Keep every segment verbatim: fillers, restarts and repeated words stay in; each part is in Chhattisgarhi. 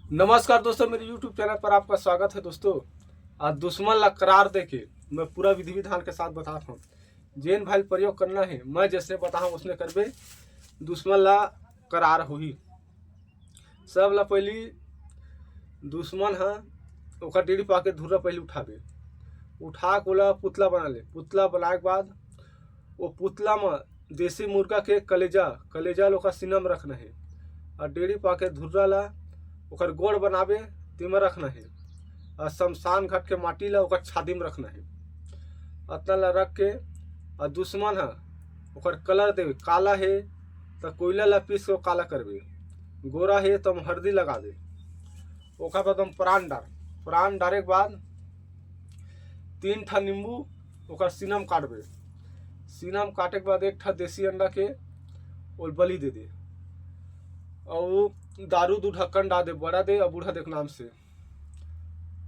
नमस्कार दोस्तों, मेरे YouTube चैनल पर आपका स्वागत है। दोस्तों, आज दुश्मन ला करार देके मैं पूरा विधि विधान के साथ बताता हूँ। जेन भाई प्रयोग करना है, मैं जैसे बताऊँ उसने करबे, दुश्मन ला करार होही। सब ला पहली दुश्मन ह ओकर डेड़ी पाके धुर्रा पहली उठाबे, उठा के ओला पुतला बना ले। पुतला बनाए के बाद वो पुतला म देसी मुर्गा के कलेजा, कलेजा ल ओकर सीना म रखना हे, और डेड़ी पाके धुर्रा ला ओकर गोड़ बनाबे, तेमा रखना हे, और शमशान घाट के माटी ला ओकर छादी म रखना हे। अतना ला रख के, और दुश्मन ह ओकर कलर देवे, काला हे त कोयला ला पीस के काला करबे, गोरा हे त हम हरदी लगाबे। ओकर बाद हम प्राण डार, प्राण डारे के बाद तीन ठा नींबू ओकर सीना म काटबे। सीना म काटे के बाद एक ठा देसी अंडा के ओल बलि दे दे, और दारू दू ढक्कन डाल दे, बड़ा दे और बूढ़ा दे के नाम से।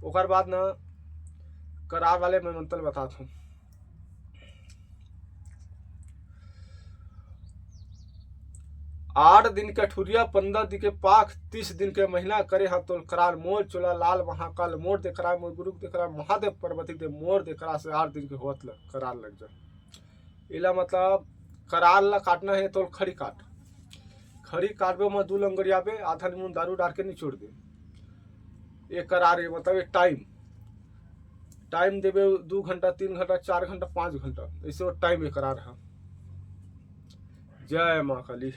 ओकर बाद ना करार वाले मैं मंत्र बतात हूँ। आठ दिन के ठुरिया, पंद्रह दिन के पाख, तीस दिन के महीना करे हा तोल करार। मोर चोला लाल महाकाल, मोर दे करार, मोर गुरु दे करार, महादेव पार्वती दे, मोर दे करार से आठ दिन के होत ल करार लग जा। एला मतलब करार ला काटना हे तोल खड़ी काट, खड़ी काटबे म दू लंगड़ियाबे, आधा नींबू दारू डार के निचोड़ दे। ये करार हे, मतलब ये टाइम, टाइम देबे दू घंटा, तीन घंटा, चार घंटा, पाँच घंटा, ऐसे वो टाइम ये करार है। जय माँ काली।